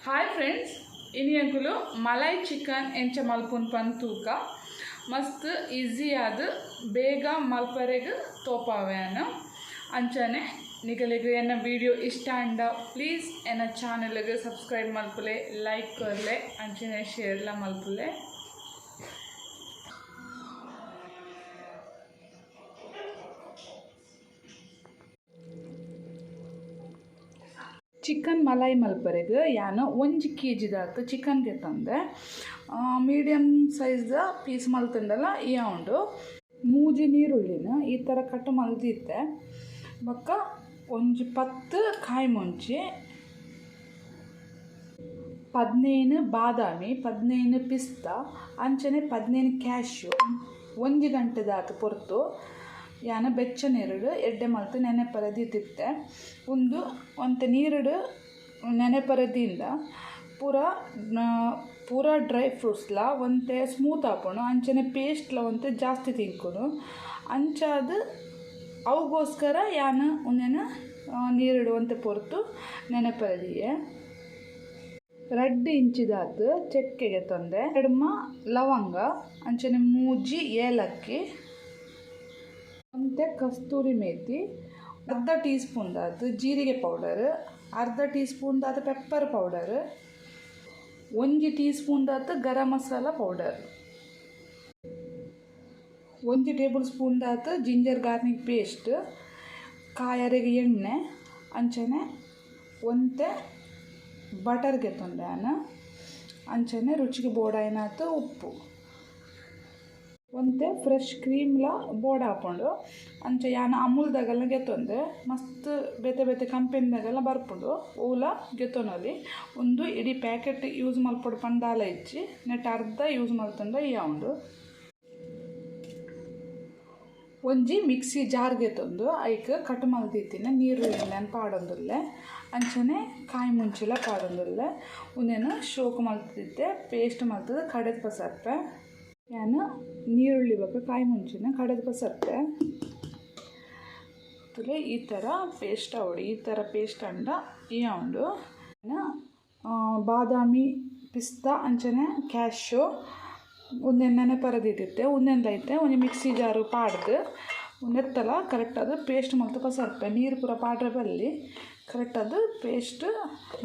Hi friends, ಇನಿ ಎಂಕುಲು malai chicken ಎಂಚ ಮಲ್ಪುನ್ ಪಂದ್ ತೂಕ. ಮಸ್ತ್ ಈಸಿ ಆದ್ ಬೇಗ ಮಲ್ಪರೆಗ್ ತೋಪಾವ್ಯಾನ. ಅಂಚನೆ ನಿಗಲೆಗ್ ಎನ್ನ ವಿಡಿಯೋ ಇಷ್ಟ ಆಂಡ ಪ್ಲೀಸ್ ಎನ್ನ ಚಾನೆಲ್ಗ್ ಸಬ್ಸ್ಕ್ರೈಬ್ ಮಲ್ಪುಲೆ, ಲೈಕ್ ಕೊರ್ಲೆ, ಅಂಚನೆ ಶೇರ್ಲ ಮಲ್ಪುಲೆ. ಚಿಕನ್ ಮಲೈ ಮಲ್ಪರೆಗ್ ಯಾನ್ ಒಂಜಿ ಕೆ ಜಿದಾತ್ ಚಿಕನ್ ಗೆತೊಂದೆ. ಮೀಡಿಯಮ್ ಸೈಜ್ದ ಪೀಸ್ ಮಲ್ತ್ಂಡಲ ಇಯಾವುಂಡು. ಮೂಜಿ ನೀರುಳ್ಳಿನ್ ಈ ಥರ ಕಟ್ ಮಲ್ದಿತ್ತೆ. ಬೊಕ್ಕ ಒಂಜಿ ಪತ್ತ್ ಕಾಯಿ ಮುಂಚಿ, 15 ಬಾದಾಮಿ, 15 ಪಿಸ್ತಾ, ಅಂಚನೆ 15 ಕ್ಯಾಶ್ಯೂ. ಒಂಜಿ ಗಂಟೆದಾತ್ ಪೊರ್ತು ಯಾನ್ ಬೆಚ್ಚ ನೀರುಡು ಎಡ್ಡೆ ಮಲ್ತ್ ನೆನೆಪರೆ ದೀದಿತ್ತೆ. ಉಂದು ಒಂತೆ ನೀರುಡು ನೆನೆಪರೆ ದೀಂಡ ಪೂರ ಪೂರ ಡ್ರೈ ಫ್ರೂಟ್ಸ್ಲ ಒಂತೆ ಸ್ಮೂತ್ ಆಪುಂಡು, ಅಂಚನೆ ಪೇಸ್ಟ್ಲ ಒಂತೆ ಜಾಸ್ತಿ ತಿನ್ಕುಂಡು. ಅಂಚಾದ್ ಅವುಗೋಸ್ಕರ ಯಾನ್ ಉಂದೆನ್ ನೀರುಡು ಒಂತೆ ಪೊರ್ತು ನೆನೆಪರೆ ದೀಯೆ. ರಡ್ಡ್ ಇಂಚಿದಾತ್ ಚಕ್ಕೆ ಗೆತೊಂದೆ, ಎಡ್ಮ ಲವಂಗ, ಅಂಚನೆ ಮೂಜಿ ಏಲಕ್ಕಿ, ಒಂತೆ ಕಸ್ತೂರಿ ಮೇಥಿ, ಅರ್ಧ ಟೀ ಸ್ಪೂನ್ ದಾತ್ ಜೀರಿಗೆ ಪೌಡರ್, ಅರ್ಧ ಟೀ ಸ್ಪೂನ್ ದಾತ್ ಪೆಪ್ಪರ್ ಪೌಡರ್, ಒಂಜಿ ಟೀ ಸ್ಪೂನ್ ದಾತ್ ಗರಂ ಮಸಾಲ ಪೌಡರ್, ಒಂಜಿ ಟೇಬಲ್ ಸ್ಪೂನ್ ದಾತ್ ಜಿಂಜರ್ ಗಾರ್ಲಿಕ್ ಪೇಸ್ಟ್, ಕಾಯರೆಗ್ ಎಣ್ಣೆ, ಅಂಚನೆ ಒಂತೆ ಬಟರ್ ಗೆತೊಂದೆ ಯಾನ್, ಅಂಚನೆ ರುಚಿಗೆ ಬೋಡಾಯಿನಾತ್ ಉಪ್ಪು, ಒಂತೆ ಫ್ರೆಶ್ ಕ್ರೀಮ್ಲ ಬೋಡಾಪುಂಡು. ಅಂಚ ಯಾನ್ ಅಮೂಲ್ದಗಲ್ನ ಗೆತೊಂದೆ. ಮಸ್ತ್ ಬೇತೆ ಬೇತೆ ಕಂಪೆನಿದಗಲ್ನ ಬರ್ಪುಂಡು, ಓಲ ಗೆತೊನೊಲಿ. ಉಂದು ಇಡೀ ಪ್ಯಾಕೆಟ್ ಯೂಸ್ ಮಲ್ಪೊಡು ಪಂದ್ ದಾಲ ಇಜ್ಜಿ, ನೆಟ್ ಅರ್ಧ ಯೂಸ್ ಮಲ್ತುಂಡ ಇಯಾವುಂಡು. ಒಂಜಿ ಮಿಕ್ಸಿ ಜಾರ್ ಗೆತೊಂದು ಐಕ್ ಕಟ್ ಮಲ್ದಿತ್ತಿನ ನೀರುಳ್ಳಿನ್ ಪಾಡೊಂದುಲ್ಲೆ, ಅಂಚನೆ ಕಾಯಿ ಮುಂಚಿಲ ಪಾಡೊಂದುಲ್ಲೆ. ಉಂದೆನ್ ಶೋಕು ಮಲ್ತಿತ್ತೆ ಪೇಸ್ಟ್ ಮಲ್ತುದು ಕಡೆದ್ ಪಸರ್ಪೆ. ಯಾನ್ ನೀರುಳ್ಳಿ ಬೊಕ್ಕ ಕಾಯಿ ಮುಂಚಿನ ಕಡೆದ್ ಪಸರ್ಪೆ. ತುಲೆ ಈ ಥರ ಪೇಸ್ಟ್ ಆವೊಡು. ಈ ಥರ ಪೇಸ್ಟ್ ಆಂಡ ಇಯಾವುಂಡು. ಬಾದಾಮಿ, ಪಿಸ್ತಾ, ಅಂಚನೆ ಕ್ಯಾಶ್ಯೂ ಉಂದೆನ್ ನೆನೆಪರೆ ದೀದಿತ್ತೆ. ಉಂದೆನ್ಲ ಇತ್ತೆ ಒಂಜಿ ಮಿಕ್ಸಿ ಜಾರು ಪಾಡ್ದು ನೆತ್ತಲ ಕರೆಕ್ಟಾದ್ ಪೇಸ್ಟ್ ಮಲ್ತ್ ಪಸರ್ಪೆ. ನೀರು ಪೂರ ಪಾಡ್ರೆ ಬಲ್ಲಿ, ಕರೆಕ್ಟಾದ್ ಪೇಸ್ಟ್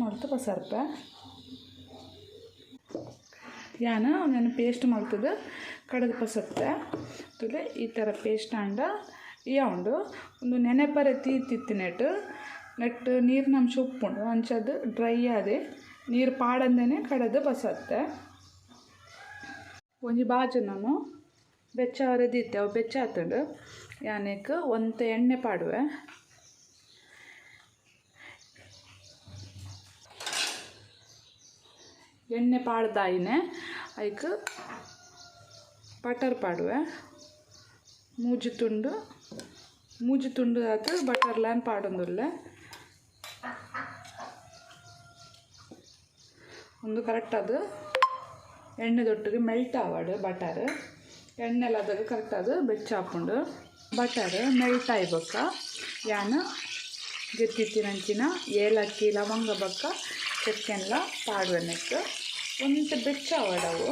ಮಲ್ತ್ ಪಸರ್ಪೆ. ಯಾನ್ ಉಂದೆನ್ ಪೇಸ್ಟ್ ಮಲ್ತುದು ಕಡೆದ್ ಪಸರ್ಪೆ. ತುಲೆ ಈ ಥರ ಪೇಸ್ಟ್ ಆಂಡ ಇಯಾವುಂಡು. ಉಂದು ನೆನೆಪರೆ ತೀತಿತ್ತಿನೆಟ್ ನೆಟ್ ನೀರಿನ ಅಂಶ ಉಪ್ಪುಂಡು, ಅಂಚಾದ್ ಡ್ರೈ ಆದ್ ನೀರು ಪಾಡಂದೆನೆ ಕಡೆದ್ ಪಸರ್ಪೆ. ಒಂಜಿ ಬಾಜನೊನು ಬೆಚ್ಚ ಆವರೆ ದೀತೆ, ಅವು ಬೆಚ್ಚ ಆತುಂಡು. ಯಾನ್ ಒಂತೆ ಎಣ್ಣೆ ಪಾಡುವೆ. ಎಣ್ಣೆ ಪಾಡ್ದಾಯಿನೆ ಐಕ್ ಬಟರ್ ಪಾಡುವೆ. ಮೂಜಿ ತುಂಡು ಮೂಜಿ ತುಂಡು ಆತು ಬಟರ್ ಲ್ಯಾನ್ ಪಾಡೊಂದುಲ್ಲೆ. ಉಂದು ಕರೆಕ್ಟಾದ್ ಎಣ್ಣೆದೊಟ್ಟಿಗೆ ಮೆಲ್ಟ್ ಆವಡ್ ಬಟರ್. ಎಣ್ಣೆಲ ಅದಗ ಕರೆಕ್ಟಾದ್ ಬೆಚ್ಚ ಆಪುಂಡು. ಬಟರ್ ಮೆಲ್ಟ್ ಆಯಿ ಬೊಕ್ಕ ಯಾನ್ ಗೆತ್ತಿತ್ತಿನಂಚಿನ ಏಲಕ್ಕಿ, ಲವಂಗ ಬೊಕ್ಕ ಚಕ್ಕೆನ್ಲ ಪಾಡುವೆ. ನೆಕ್ಕ್ ಒಂತೆ ಬೆಚ್ಚ ಆವಡ್. ಅವು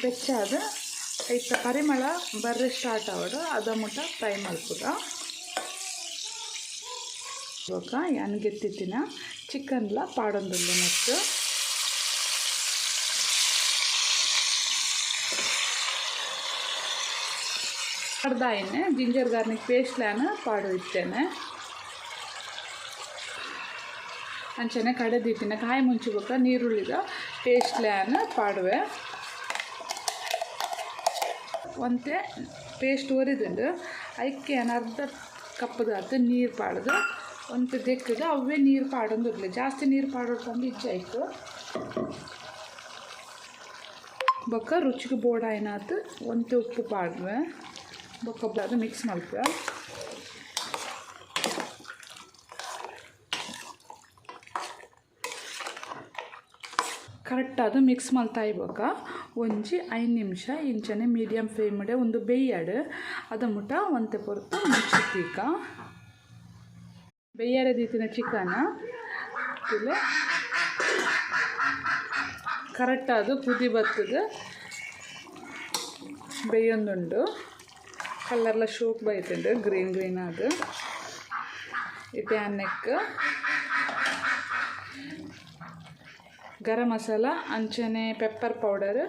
ಬೆಚ್ಚಾದ್ ಐತ ಪರಿಮಳ ಬರ್ರೆ ಸ್ಟಾರ್ಟ್ ಆವಡ್, ಅದ ಮುಟ ಫ್ರೈ ಮಲ್ಪುಗ. ಬೊಕ್ಕ ಯಾನ್ ಗೆತ್ತಿತ್ತಿನ ಚಿಕನ್ಲ ಪಾಡೊಂದುಲ್ಲೆ ನೆಕ್ಕ್. ಪಾಡ್ದಾಯಿನೆ ಜಿಂಜರ್ ಗಾರ್ಲಿಕ್ ಪೇಸ್ಟ್ ಲ್ಯಾನ್ ಪಾಡು ಇತ್ತೇನೆ. ಅಂಚನೆ ಕಡೆದಿತ್ತಿನ ಕಾಯಿ ಮುಂಚಿ ಬೊಕ್ಕ ನೀರುಳ್ಳಿದ ಪೇಸ್ಟ್ ಲ್ಯಾನ್ ಪಾಡುವೆ. ಒಂತೆ ಪೇಸ್ಟ್ ಒರಿದುಂಡು, ಐಕ್ ಯಾನ್ ಅರ್ಧ ಕಪ್ಪುದಾತ್ ನೀರು ಪಾಡ್ದು ಒಂತೆ ದೆಕ್ಕುದು ಅವೇ ನೀರು ಪಾಡೊಂದುಲ್ಲೆ. ಜಾಸ್ತಿ ನೀರು ಪಾಡೊಡು ಪಂದ್ ಇಜ್ಜಿ ಐಕ್. ಬೊಕ್ಕ ರುಚಿಗೆ ಬೋಡಾಯಿನಾತ್ ಒಂತೆ ಉಪ್ಪು ಪಾಡುವೆ. ಬೊಕ್ಕ ಅದು ಮಿಕ್ಸ್ ಮಲ್ಪುವೆ. ಕರೆಕ್ಟಾದ್ ಮಿಕ್ಸ್ ಮಲ್ತಾಯಿ ಬೊಕ್ಕ ಒಂಜಿ 5 ನಿಮಿಷ ಇಂಚನೆ ಮೀಡಿಯಮ್ ಫ್ಲೇಮ್ಡೆ ಉಂದು ಬೇಯಡ್. ಅದ ಮುಟ ಒಂತೆ ಪೊರ್ತು ಮುಚ್ಚಿ ತೀಕ. ಬೇಯರೆ ದೀತಿನ ಚಿಕನ್ ಕರೆಕ್ಟಾದ ಕುದಿ ಬತ್ತದ ಬೇಯೊಂದುಂಡು ಕಲರ್ಲ ಶೋಕ್ ಬೈತುಂಡು ಗ್ರೀನ್ ಗ್ರೀನ್ ಅದು ಇತ್ತೆ ಅನ್ನಕ್ಕೆ ಗರಂ ಮಸಾಲ ಅಂಚನೆ ಪೆಪ್ಪರ್ ಪೌಡರ್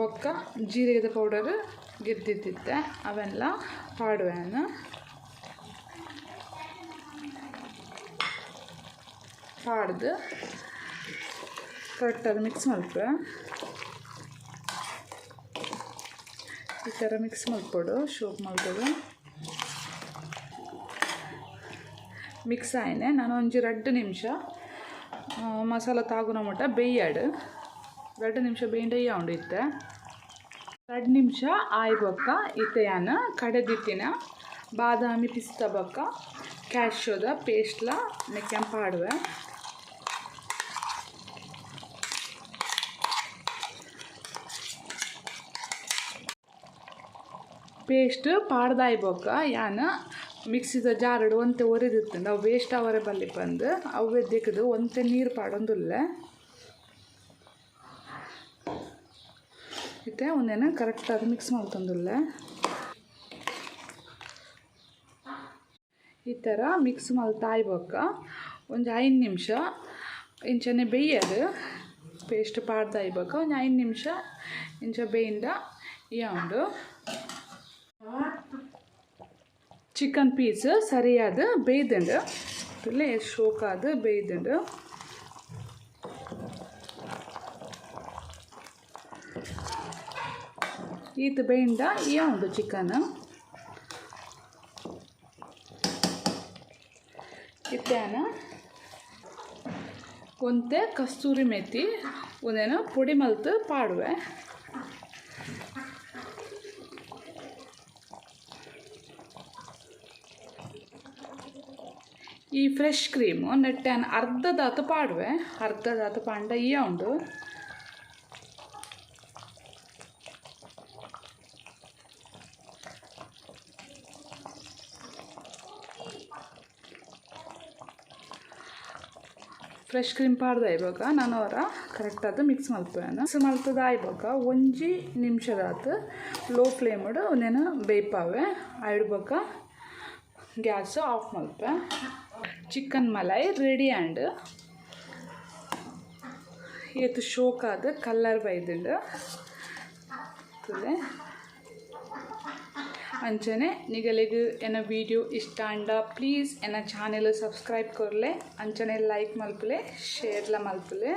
ಬೊಕ್ಕ ಜೀರಿಗೆದ ಪೌಡರ್ ಗೆದ್ದಿದ್ದಿತ್ತೆ ಅವೆಲ್ಲ ಪಾಡುವೆನು ಪಾಡ್ದು ಕರೆಕ್ಟಾಗಿ ಮಿಕ್ಸ್ ಮಲ್ಪೆ ಈ ಥರ ಮಿಕ್ಸ್ ಮಲ್ಪೊಡು ಶೋಕ್ ಮಲ್ಪೊಡು ಮಿಕ್ಸ್ ಆಯ್ನೆ ನಾನು ಒಂಜಿ 2 ನಿಮಿಷ ಮಸಾಲ ತಾಗುನ ಮಟ್ಟ ಬೇಯಾಡು 2 ನಿಮಿಷ ಬೇಂಡ ಉಂಡು ಇತ್ತೆ 2 ನಿಮಿಷ ಆಯ್ ಬೊಕ್ಕ ಇತ್ತೆ ಯಾನ್ ಕಡೆದಿತ್ತಿನ ಬಾದಾಮಿ ಪಿಸ್ತಾ ಬೊಕ್ಕ ಕ್ಯಾಶ್ಯೂದ ಪೇಸ್ಟ್ಲ ನೆಕ್ಕೆ ಪಾಡುವೆ ಪೇಸ್ಟ್ ಪಾಡ್ದಾಯ್ ಬೊಕ್ಕ ಯಾನ್ ಮಿಕ್ಸಿದ ಜಾರಡು ಒಂತೆ ಒರಿದಿತ್ತುಂಡು ಅವು ವೇಸ್ಟ್ ಅವರೆ ಬಲ್ಲಿ ಬಂದು ಅವೇ ದಿಕ್ಕದು ಒಂತೆ ನೀರು ಪಾಡೊಂದುಲ್ಲ ಇತ್ತೆ ಒಂದೇನ ಕರೆಕ್ಟಾಗಿ ಮಿಕ್ಸ್ ಮಲ್ತೊಂದುಲ್ಲ ಈ ಥರ ಮಿಕ್ಸ್ ಮಲ್ತಾಯ್ ಬೊಕ್ಕ ಒಂಜಿ 5 ನಿಮಿಷ ಇಂಚನೆ ಬೇಯದು ಪೇಸ್ಟ್ ಪಾಡ್ದಾಯ್ ಬೊಕ್ಕ ಒಂಜಿ 5 ನಿಮಿಷ ಇಂಚ ಬೇಯಿಂದ ಉಂಡು ಚಿಕನ್ ಪೀಸ್ ಸರಿಯಾದ ಬೇಯ್ದುಂಡು ತುಲೆ ಶೋಕಾದ ಬೇಯ್ದುಂಡು ಈತ ಬೇಯಿಂದ ಉಂಡು ಚಿಕನ್ ಇತ್ತಾನ ಒಂತೆ ಕಸ್ತೂರಿ ಮೆಥಿ ಒಂದೇನು ಪೊಡಿ ಮಲ್ತು ಪಾಡುವೆ ಈ ಫ್ರೆಶ್ ಕ್ರೀಮು ನೆಟ್ಟಾನ್ ಅರ್ಧದಾತು ಪಾಡುವೆ ಅರ್ಧದಾತು ಪಾಂಡ ಈ ಉಂಡು ಫ್ರೆಶ್ ಕ್ರೀಮ್ ಪಾಡ್ದ ಇವಾಗ ನಾನು ಅವರ ಕರೆಕ್ಟಾದ ಮಿಕ್ಸ್ ಮಲ್ಪುವೆ ಮಿಕ್ಸ್ ಮಲ್ತದ ಆಯ್ಬೊಕ್ಕ ಒಂಜಿ ನಿಮಿಷದಾತು ಲೋ ಫ್ಲೇಮಡು ಒಂದೇನು ಬೇಯ್ಪಾವೆ ಆಯ್ಡ್ಬೊಕ್ಕ ಗ್ಯಾಸ್ ಆಫ್ ಮಲ್ಪೆ ಚಿಕನ್ ಮಲೈ ರೆಡಿ ಆಂಡ್ ಏತು ಶೋಕಾದ ಕಲ್ಲರ್ ಬೈದುಂಡು ತುಲೆ ಅಂಚನೆ ನಿಗಲಿಗ್ ಎನ್ನ ವೀಡಿಯೋ ಇಷ್ಟ ಅಂಡ ಪ್ಲೀಸ್ ಎನ್ನ ಚಾನೆಲ್ ಸಬ್ಸ್ಕ್ರೈಬ್ ಕೊರ್ಲೆ ಅಂಚನೆ ಲೈಕ್ ಮಲ್ಪುಲೆ ಶೇರ್ಲ ಮಲ್ಪುಲೆ.